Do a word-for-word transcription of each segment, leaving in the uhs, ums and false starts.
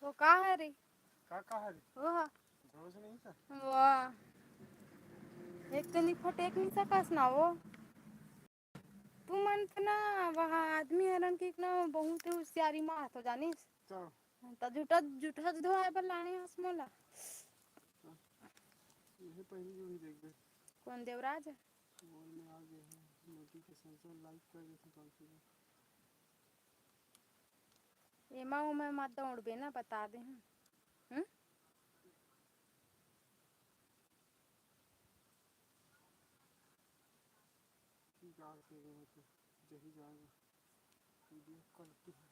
वो का हरे? का, का हरे? वो हा। भरोसा नहीं था? वाह। एक तो नहीं फटेक नहीं सकस ना वो। तुमन तो ना, वहाँ आदमी हरन की ना बहुत ही होशियारी मारत हो, जानिस? का? त जूठा, जूठा धोए बर लाने हस मोला। हाँ। यही पहली जो ही देख दे। कौन देवराज? Wall में आ गए हैं, notification से like कर देते हैं, कौन सी है? एमा ओमा मत दौड़बे ना, बता दे हूँ। हम्म? ठीक आ गए हैं तो जही जाएगा, वीडियो कल की है।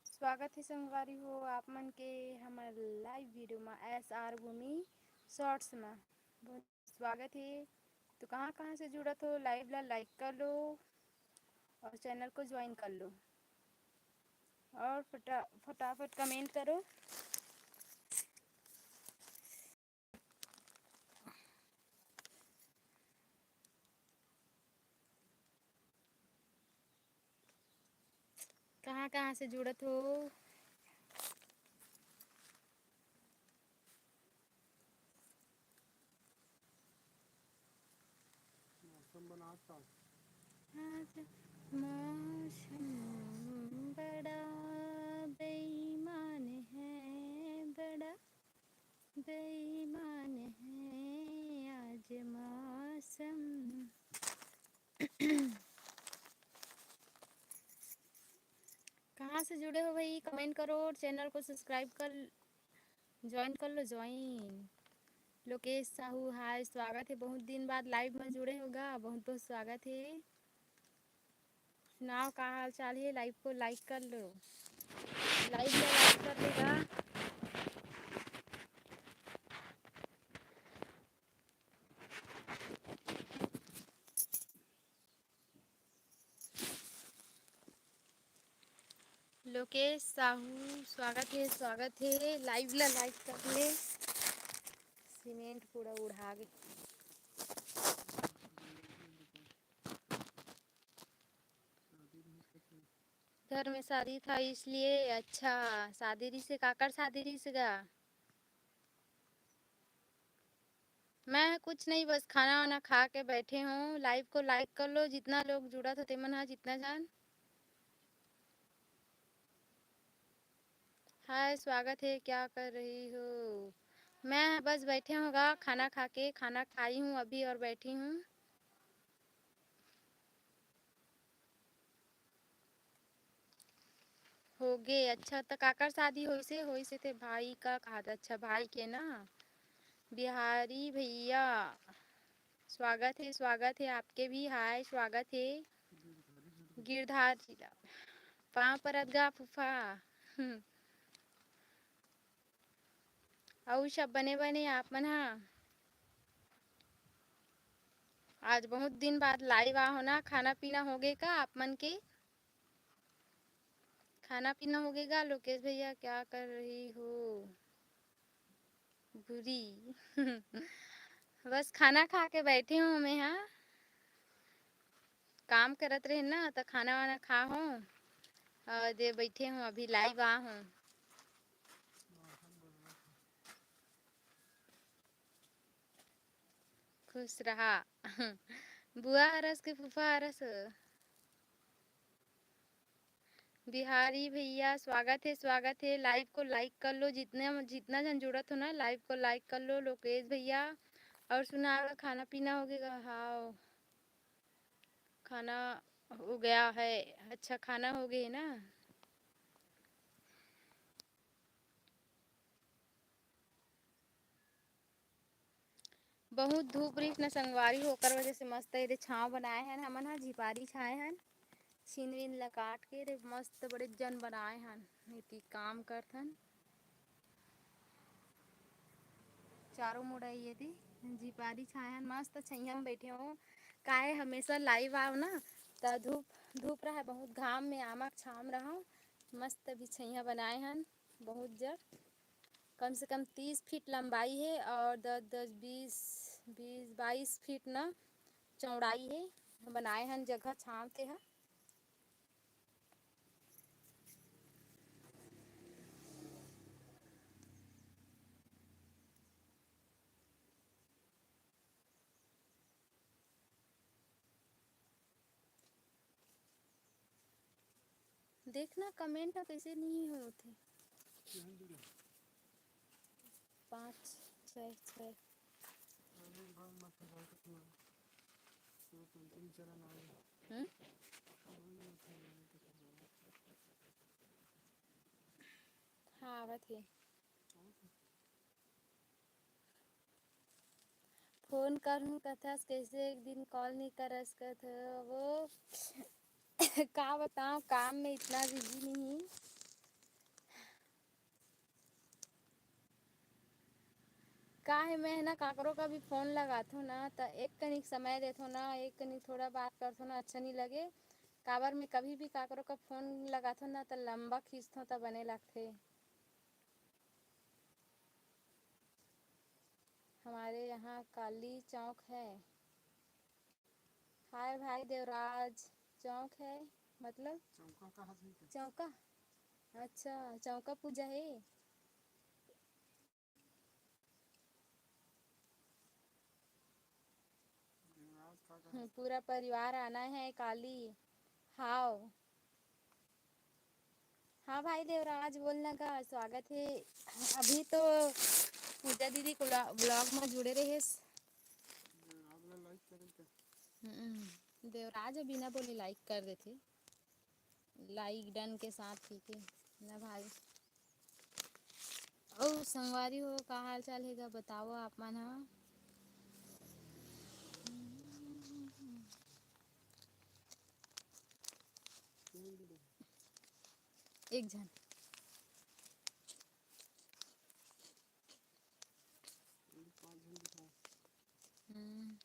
स्वागत है संगवारी हो आप मन के हमर live video में, एस आर भूमि shorts में बहुत स्वागत है। तो कहाँ कहाँ से जुड़त हो, live ला like कर लो और channel को join कर लो और फटा फटाफट comment करो। कहाँ कहाँ से जुड़त हो? मौसम बनात का? आज मौसम बड़ा बेईमान है, बड़ा बेईमान है आज मौसम। कहाँ से जुड़े हो भाई, comment करो और channel को subscribe कर, join कर लो, join। लोकेश साहू, हाय, स्वागत है, बहुत दिन बाद live में जुड़े होगा, बहुत बहुत स्वागत है। सुनाओ, का हाल चाल है? Live को like कर लो, live को like कर देगा। लोकेश साहू, स्वागत है, स्वागत है। Live ला like कर ले। सीमेंट पूरा उड़ा गे। घर में शादी था इसलिए। अच्छा, शादी रिहिस हे, काकर शादी रिहिस हे गा? मैं कुछ नहीं, बस खाना वाना खा के बैठे हूँ। Live को like कर लो, जितना लोग जुड़त हो तेमन हा, जितना जन। हाय, स्वागत है, क्या कर रही हो? मैं बस बैठे हूँ गा, खाना खा के, खाना खाई हूँ अभी और बैठी हूँ। होगे। अच्छा, त काकर शादी होइसे? होइसे ते भाई का कहा था। अच्छा, भाई के ना। बिहारी भैया, स्वागत है, स्वागत है आपके भी। हाय, स्वागत है। गिरधार जिला। पाँव परत गा फूफा। हम्म। अउ सब बने बने आप मन हा? आज बहुत दिन बाद live आ हो ना, खाना पीना होगे का आप मन के? खाना पीना होगे गा? लोकेश भैया, क्या कर रही हो? बुरी। बस खाना खा के बैठे हूँ मैं, हाँ। काम करत रहे ना, त खाना वाना खा हूँ और दे बैठे हूँ, अभी live आ हूँ। खुश रहा। बुआ हरस के फूफा हरस। बिहारी भैया, स्वागत है, स्वागत है। Live को like कर लो, जितने, जितना जन जुड़त हो ना, live को like कर लो। लोकेश भैया, और सुना, खाना पीना होगे गा? हाँ, खाना हो गया है। अच्छा, खाना होगे ना? बहुत धूप रिहिस न संगवारी हो, ओकर वजह से मस्त एदे छांव बनाए हन हमन ह, झिपारी छाए हन, छीन वीन ल काट के रे मस्त बड़े जन बनाए हन। एती काम करथन, चारों मुड़ा एदे झिपारी छाए हन, मस्त छइहां म बइठे हों। काहे हमेशा live आव ना, त धूप, धूप रहय बहुत, घाम में आमा के छांव म रहव, मस्त अभी छइहां बनाए हन बहुत जड़। कम से कम तीस फीट लंबाई हे और दस, दस, बीस, बीस, बाईस फीट ना चौड़ाई हे। बनाए हन जगह छांव ते ह। देखना comment ह कइसे नहीं होत हे। पाँच, छः, छः। हम्म? हाँ, आवत हे। फोन करहूँ कथस, कइसे एक दिन call नहीं करस कथ वो। का बताओ, काम में इतना busy नहीं। का हे, मैं ना काकरो का भी फोन लगाथो ना, त एक कनिक समय देथो ना, एक कनिक थोड़ा बात करथो ना, अच्छा नहीं लगे। काबर मैं कभी भी काकरो का फोन लगाथो ना, त लंबा खींचथो, त बने लगथे। हमारे यहाँ काली चौक है। हाय भाई देवराज, चौक है मतलब? चौका कहा था क्या? चौका? अच्छा, चौका पूजा है। देवराज का कहा? हम्म, पूरा परिवार आना है काली। हाव। हाँ भाई देवराज, बोलना का स्वागत है। अभी तो पूजा दीदी को vlog में जुड़े रहे। देवराज ला like करे का? हम्म, देवराज बिना बोले like कर देथे। Like done के साथ ठीक है ना भाई। ओ संगवारी हो, का हाल चाल हे गा, बताओ आप मन ह। एक झन। हम्म।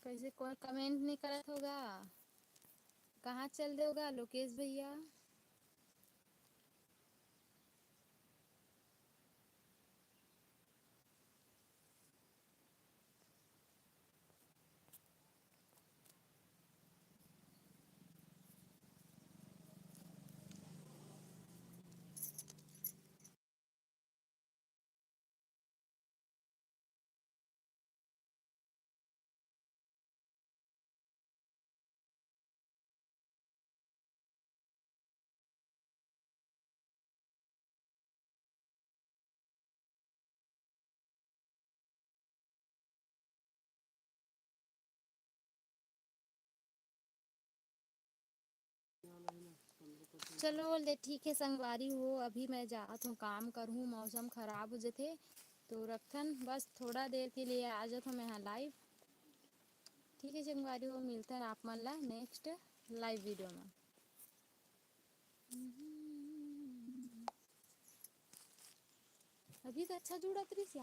कैसे कोई comment नहीं करत होगा? कहाँ चल दे होगा लोकेश भैया? चलो ले ठीक है संगवारी हो, अभी मैं जात हूँ काम करहूँ, मौसम खराब हो जथे तो रखथन, बस थोड़ा देर के लिए आ जात हूँ मैं यहाँ live। ठीक है संगवारी हो, मिलथन आप मन ला next live video में। अभी तो अच्छा जुड़त रहिस यार।